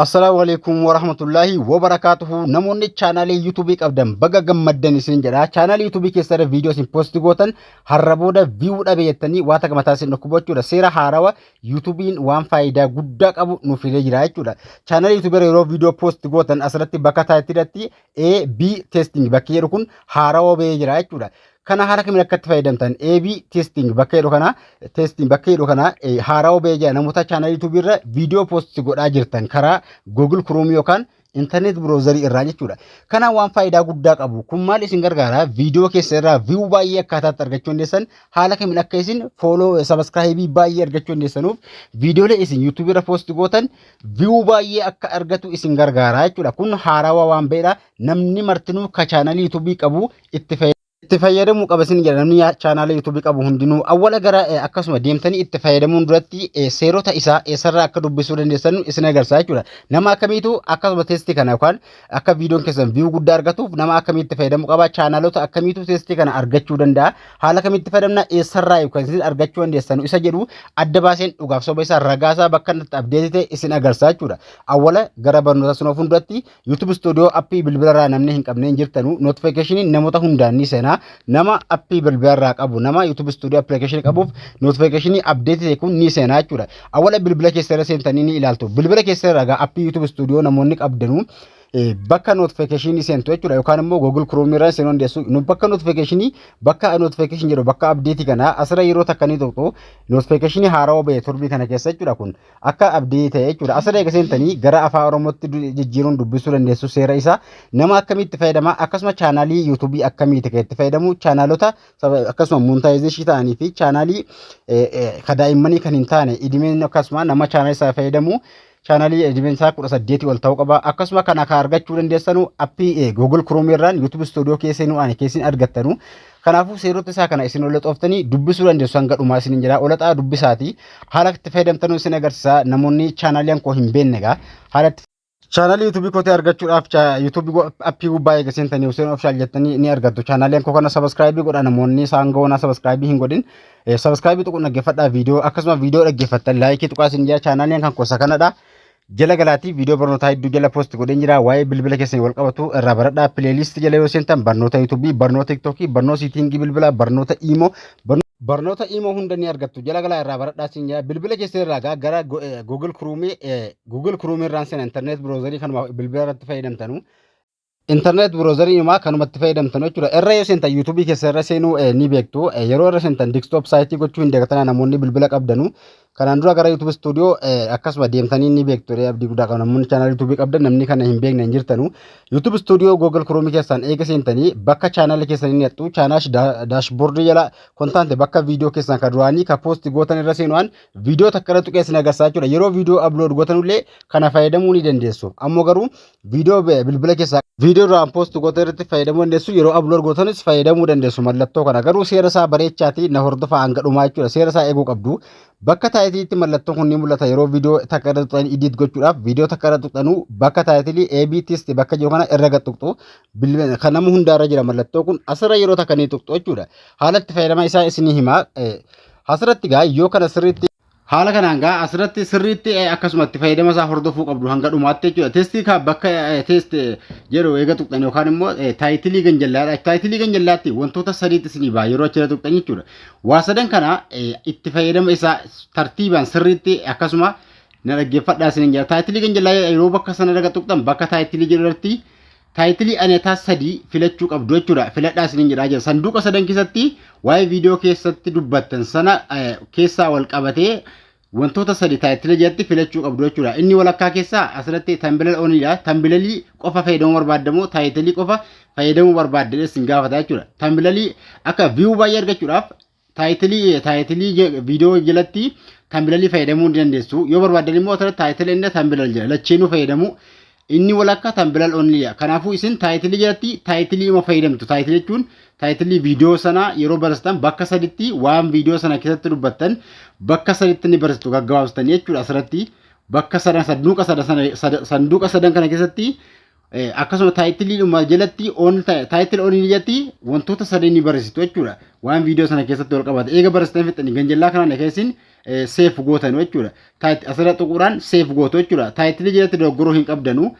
Assalaamu alaikum warahmatullaahi wabarakaatuhu. Namoonni chaanaalii yuutuubii qabdan, baga gammaddan isin jedha. Chaanaalii yuutuubii keessatti viidiyoo isin post gootan har'a booda view dhabe jettanii waa takka mataa isin dhukkubu jechuudha. Seera haarawa yuutuubiin waan faayidaa guddaa qabu nuuf fidee jira jechuudha. Chaanaalii yuutuubii yeroo viidiyoo post gootan asirratti bakka titleatti A B testing bakki jedhu kun haarawa bahee jira jechuudha. Kana haala kamiin akka itti fayyadamtan, AB testing bakka jedhu kana, testing bakka jedhu kana haarawa bahee jira. Namoota chaanaalii yuutuubii irra viidiyoo post godhaa jirtan karaa Google Chrome yookaan internet browserii irraa jechuudha. Kana waan faayidaa guddaa qabu. Kun maal isin gargaara? Viidiyoo keessa irraa view baay'ee akkaataatti argachuu dandeessan, haala kamiin akka isin follow, subscribe baay'ee argachuu dandeessanuuf, viidiyoolee isin yuutuubii irra post gootan view baay'ee akka argatu isin gargaara jechuudha. Kun haarawaa waan ba'eedha. Namni martinuu ka chaanaalii yuutuubii qabu itti fayyadamuu qaba isin jedha. Namni chaanaalii yuutuubii qabu hundinuu awwala gara akkasuma deemtanii itti fayyadamuun duratti seerota isaa eessarraa akka dubbisuu dandeessan isin agarsiisa jechuudha. Nama akkamiitu akkasuma testii kana yookaan akka viidiyoon keessan view guddaa argatuuf nama akkamiitti fayyadamuu qaba, chaanaalota akkamiitu testii kana argachuu danda'a, haala kamitti fayyadamna, eessarraa yookaan isin argachuu dandeessan isa jedhu adda baaseen dhugaaf soba isaa, ragaa isaa bakka inni itti update isin agarsiisa jechuudha. Awwala gara barnoota sun fuulduratti YouTube Studio appii bilbilarraa namni hin qabne hin jirtanu, notificationii namoota hundaan ni seenaa. Nama appii bilbilarraa qabu, nama YouTube Studio application qabuuf notificationii update ta'e kun ni seenaa jechuudha. Awwala bilbila keessa irra seentanii ni ilaaltu. Bilbila keessa irraa egaa appii YouTube Studio namoonni qabdanuu bakka notificationii seentu jechuudha, yookaan immoo Google Chrome irraa seenuu dandeessu. Bakka notificationii, bakka notification jedhu, bakka update kana asirra yeroo takka ni tuqxu. Notificationii haarawaa bahe torbii kana keessa jechuudha, kun akka update ta'e jechuudha. Asirra eega seentanii gara afaan Oromootti jijjiiruun dubbisuu dandeessu seera isaa. Nama akkamitti fayyadama, akkasuma chaanaalii yuutuubii akkamiiti kan itti fayyadamu, chaanaalota akkasuma monetization ta'anii fi chaanaalii ka daa'immanii kan hin taane, idimeen akkasuma nama chaanaalii isaa fayyadamu chaanaalii idimeen isaa 18 ol ta'uu qaba. Akkasuma kana kan argachuu dandeessanu appii Google Chrome irraan YouTube Studio keessa nu ani keessin argattanu. Kanaafuu seerota isaa kana isin ola xooftanii dubbisuu dandeessu, hanga dhumaa isin jira. Olaxaa dubbisaati. Haala itti fayyadamtanuu isin agarsiisa. Namoonni chaanaalii koo hin beekne egaa haala itti chaanaalii yuutuubii kootii argachuudhaaf yuutuubii appii gubbaa eega seentanii Hussein Official jettanii ni argattu. Chaanaalii koo kana subscribe godha. Namoonni isaan gahoonaa subscribe hin godhin, subscribe tuquun dhaggeeffadhaa viidiyoo. Akkasuma viidiyoo dhaggeeffattan like tuqaa isin jira. Chaanaaliin kan kosa kanadha. Jala galaatii viidiyoo barnootaa hedduu jala post godheen jira. Waa'ee bilbila keessanii wal qabatu irraa baradhaa. Playlist jala yoo seentan barnoota yuutuubii, barnoota tiktookii, barnoota settingii bilbilaa, barnoota iimoo, barnoota iimoo hunda ni argattu. Jala galaa irraa baradhaa siin jira. Bilbila keessa irraa gara Google Chrome, Google Chrome irraan seena, internet browserii kanuma bilbila irratti fayyadamtanu. Internet browserii imaa kanumatti fayyadamtan jechuudha. Irra yoo seentan yuutuubii keessa irra seenuu ni beektu. Yeroo irra seentan desktop site gochuu hin dagatanaa namoonni bilbila qabdanu. Kanaan dura gara YouTube Studio akkasuma deemtanii ni beektu, abdii guddaa qabu. Namoonni chaanaalii yuutuubii qabdan namni kana hin beekne hin jirtanu. YouTube Studio Google Chrome keessaan eega seentanii bakka chaanaalii keessanii ni hattu. Chaanaal dashboardii jala content bakka viidiyoo keessan ka duraanii ka post gootan irra seenuudhaan viidiyoo takka irra tuqee isin agarsiisa jechuudha. Yeroo viidiyoo upload gootanullee kana fayyadamuu ni dandeessu. Ammoo garuu viidiyoo bilbila keessaa viidiyoo duraan post gootan irratti fayyadamuu dandeessu. Yeroo upload gootanis fayyadamuu dandeessu mallattoo kana. Garuu seera isaa bareechaati na hordofaa hanga dhumaa jechuudha. Seera isaa eeguu qabdu. Bakka titleitti mallattoon kun ni mul'ata. Yeroo viidiyoo takka irra tuqxanii edit gochuudhaaf viidiyoo takka irra tuqxanuu bakka title AB test bakka jiru kana irra gad tuqxu. Kan nama hundaarra jira mallattoo kun, asirra yeroo takka ni tuqxu jechuudha. Haala itti fayyadama isaa isinii hima. Asirratti gaa yoo kana sirriitti haala kanaan gaa asirratti sirriitti akkasuma itti fayyadama isaa hordofuu qabdu hanga dhumaatti jechuudha. Testii ka bakka test jedhu eega tuqxan yookaan immoo title ganjallaadha. Title ganjallaatti wantoota sadiitti isinii ba'a yeroo achirra tuqxan jechuudha. Waa sadan kana itti fayyadama isaa tartiibaan sirriitti akkasuma na dhaggeeffadhaa isiniin jira. Title ganjallaa yeroo bakka sana irra tuqxan, bakka title jedhu irratti title anetaa sadii filachuu qabdu jechuudha. Filadhaa isiniin jedhaa jira. Sanduuqa sadan keessatti waa'ee viidiyoo keessatti dubbattan sana keessaa wal qabatee wantoota sadi title jalatti filachuu qabdu jechuudha. Inni walakkaa keessaa asirratti thumbnail onlydha. Thumbnailii qofa fayyadamuu barbaaddamoo title qofa fayyadamuu barbaadde isin gaafata jechuudha. Thumbnailii akka view baay'ee argachuudhaaf title viidiyoo jalatti thumbnailii fayyadamuu ni dandeessu. Yoo barbaaddan immoo asirratti title inni thumbnail jira. Lacheenuu fayyadamuu. Inni walakkaa thumbnail onlydha. Kanaafuu isin title jalatti title ima fayyadamtu. Title jechuun title viidiyoo sana yeroo barreessitan bakka saditti waan viidiyoo sana keessatti dubbattan bakka saditti ni barreessitu gaggabaabsitanii jechuudha asirratti. Bakka sadan sanduuqa sadan kana keessatti akkasuma titleiidhuma jalatti on title only jalatti wantoota sadii ni barreessitu jechuudha. Waan viidiyoo sana keessatti wal qabate. Eega barreessitan fixanii ganjallaa kanaan keessin Save gootan jechuudha. Asirra tuquudhaan save gootu jechuudha. Title jalatti dogoggoruu hin qabdanu.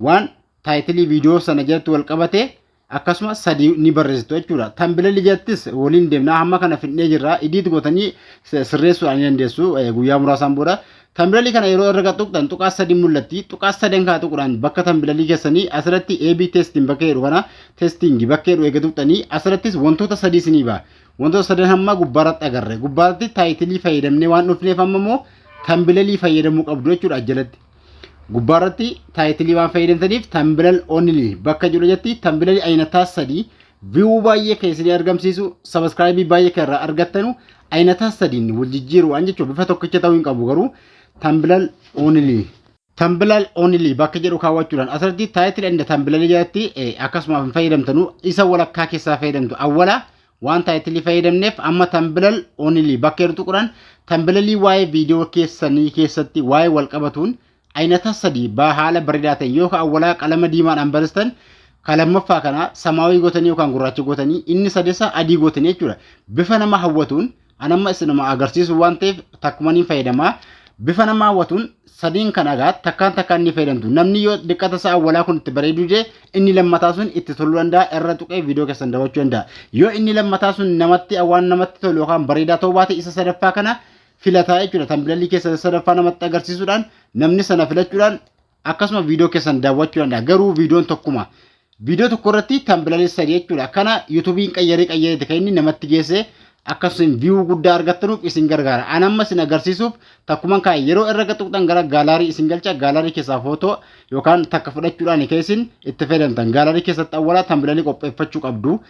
Waan title viidiyoo sana jalatti wal qabate akkasuma sadii ni barreessitu jechuudha. Thumbnail jalattis waliin deemnaa, hamma kana fidnee jirra. Edit gootanii sirreessuudhaan ni dandeessu guyyaa muraasaan booda. Thumbnail kana yeroo irra tuqxan tuqaa sadi mul'atti. Tuqaa sadan kana tuquudhaan bakka thumbnail keessanii asirratti AB testing bakka jedhu kana, testing bakka jedhu eega tuqxanii, asirrattis wantoota sadii isinii ba'a. Wantoota sadan hamma gubbaarratti agarre. Gubbaarratti title fayyadamnee waan dhufneef, amma immoo thumbnail fayyadamuu qabdu jechuudha jalatti. Gubbaarratti title waan fayyadamtaniif, thumbnail only bakka jedhu jetti thumbnail ayinataa sadii view baay'ee kan isinii argamsiisu, subscribe baay'ee kan irraa argattanu ayinataa sadiin wal jijjiiru waan jechuudha. Bifa tokkicha ta'uu hin qabu garuu thumbnail only. Thumbnail only bakka jedhu kaawwachuudhaan asirratti title and thumbnail jalatti akkasuma hin fayyadamtanu, isa walakkaa keessaa fayyadamtu. Awwala waan title fayyadamneef, amma thumbnail only bakka jedhu tuquudhaan thumbnail waa'ee viidiyoo keessanii keessatti waa'ee wal qabatuun ayinata sadii haala bareedaa ta'e, yoo ka awwalaa qalama diimaadhaan barreessitan, ka lammaffaa kana samaawii gootanii yookaan gurraacha gootanii, inni sadeessa adii gootanii jechuudha. Bifa nama hawwatuun anamma isinuma agarsiisu waan ta'eef takkuma ni fayyadamaa. Bifa nama hawwatuun sadiin kan agaa takkaan takkaan ni fayyadamtu. Namni yoo diqqata isaa awwalaa kun itti bareeduu jee, inni lammataa sun itti toluu danda'a, irra tuqee viidiyoo keessan daawwachuu danda'a. Yoo inni lammataa sun namatti waan namatti tolu yookaan bareedaa ta'uu baate, isa sadaffaa kana filataa jechuudha. Thumbnail keessa sadaffaa namatti agarsiisuudhaan namni sana filachuudhaan akkasuma viidiyoo keessan daawwachuu danda'a. Garuu viidiyoon tokkuma. Viidiyoo tokko irratti thumbnail sadii jechuudha. Kana YouTubeiin qayyaree qayyareeti kan inni namatti geesse, akkasuma view guddaa argattanuuf isin gargaara. An amma isin agarsiisuuf takkuman kaa'e. Yeroo irra tuqxan gara gallery isin galcha. Gallery keessaa footoo yookaan takka fudhachuudhaan kan isin itti fayyadamtan. Gallery keessatti awwalaa thumbnail qopheeffachuu qabdu.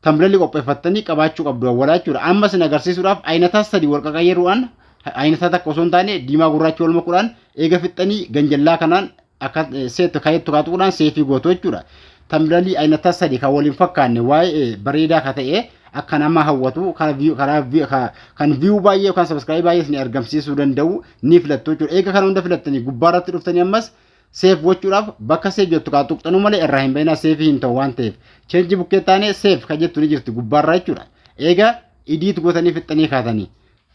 Thumbnail qopheeffattanii qabaachuu qabdu awwalaa jechuudha. Amma isin agarsiisuudhaaf ayinataa sadii wal qaqayyeruudhaan, ayinataa takka osoo hin taane diimaa gurraacha wal makuudhaan eega fixxanii, ganjallaa kanaan akka seetti kaayettu kaatuudhaan save gootu jechuudha. Thumbnail ayinataa sadii kan waliin fakkaanne, waa'ee bareedaa ka ta'e, akka nama hawwatu, karaa kan view baay'ee yookaan subscribe baay'ee isin argamsiisuu danda'u ni filattu jechuudha. Eega kana hunda filattanii gubbaarratti dhuftanii ammas save gochuudhaaf bakka save jettu kaa tuqxanuu malee irraa hin bayinaa, save hin ta'u waan ta'eef. Change bukkee taanee save kan jettu ni jirti gubbaarraa jechuudha. Eega edit gootanii fixxanii kaatanii.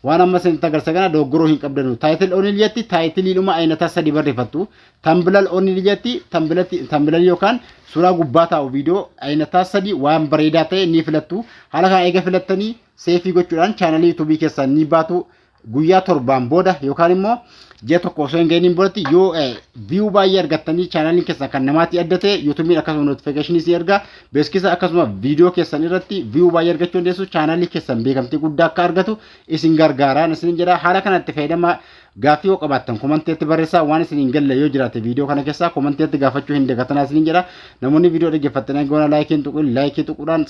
Waan amma isin agarsiisa kana dogoggoruu hin qabdanu. Title only jetti titleiidhuma ayinataa sadii barreeffattu. Thumbnail only jetti thumbnail yookaan suuraa gubbaa taa'u viidiyoo ayinataa sadii waan bareedaa ta'e ni filattu. Haala kana eega filattanii save gochuudhaan channel YouTube keessan ni baatu. Guyyaa 7n booda yookaan immoo ji'a 1 osoo hin ga'iniin boodatti yoo view baay'ee argattanii, channeliin keessan kan namaatti adda ta'e, YouTubeiin akkasuma notification si erga, beeksisa akkasuma viidiyoo keessan irratti view baay'ee argachuu dandeessu. Channel keessan beekamtii guddaa akka argatu isin gargaaraan isin jedha. Haala kanatti fayyadama. Gaaffii yoo qabaattan commentiitti barreessaa. Waan isin hin galle yoo jiraate viidiyoo kana keessaa commentiitti gaafachuu hin dagatanaa isin jedha. Namoonni viidiyoo dhaggeeffattanii goona like tuquun like tuquudhaan.